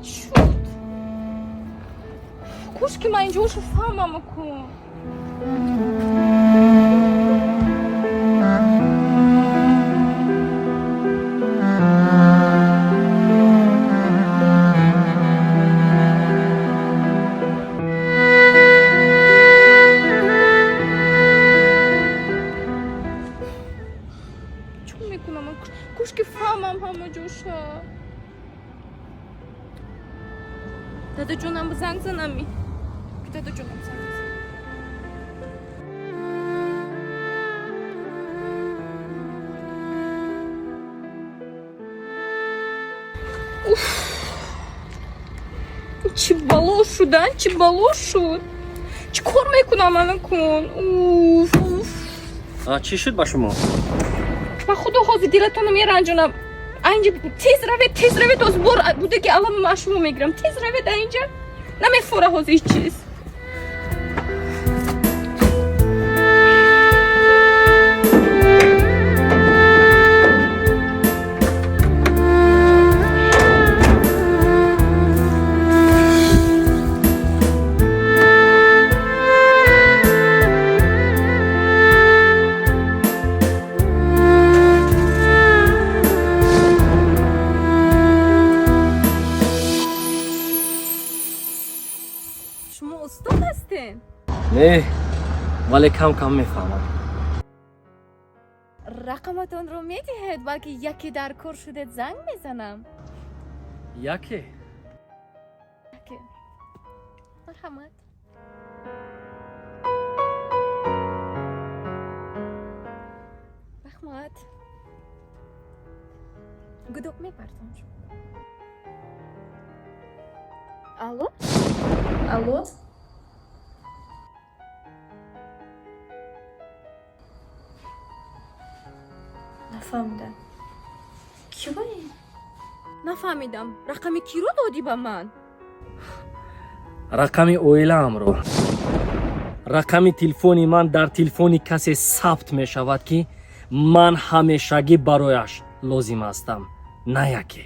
Чӣ шуд? Кошки ман инҷошу фаҳмам кун. Чӣ мекунам? Кошки фаҳмам ҳама ҷоша. Дадаҷонам занг занами. Дадаҷонам занг занам. Уф. Чӣ бало шуда, чӣ бало шуд. Чӣ кор мекунам ана кун? Уф, уф. Чӣ шуд ба шумо? Ба худо, ҳозир дилатонро меранҷонам. Айнҷа тез равед, тез равед, ҳозир бор будаги алами ман шумо мегирам. Тез равед айнҷа. Намефора ҳозир ҳеҷ чиз. Шумо устод ҳастед? Не, вале кам кам мефаҳмам. Рақаматонро медиҳед, балки яке дар кор шудед, занг мезанам. Яке? Яке. Марҳамат. Раҳмат. Гудок мепартом шумо. Алло? Алло? Нафаҳмидам. Кӣ ва ин? Нафаҳмидам. Рақами киро додӣ ба ман? Рақами оилаамро. Рақами телефони ман дар телефони касе сабт мешавад, ки ман ҳамешагӣ барояш лозим ҳастам, на яке.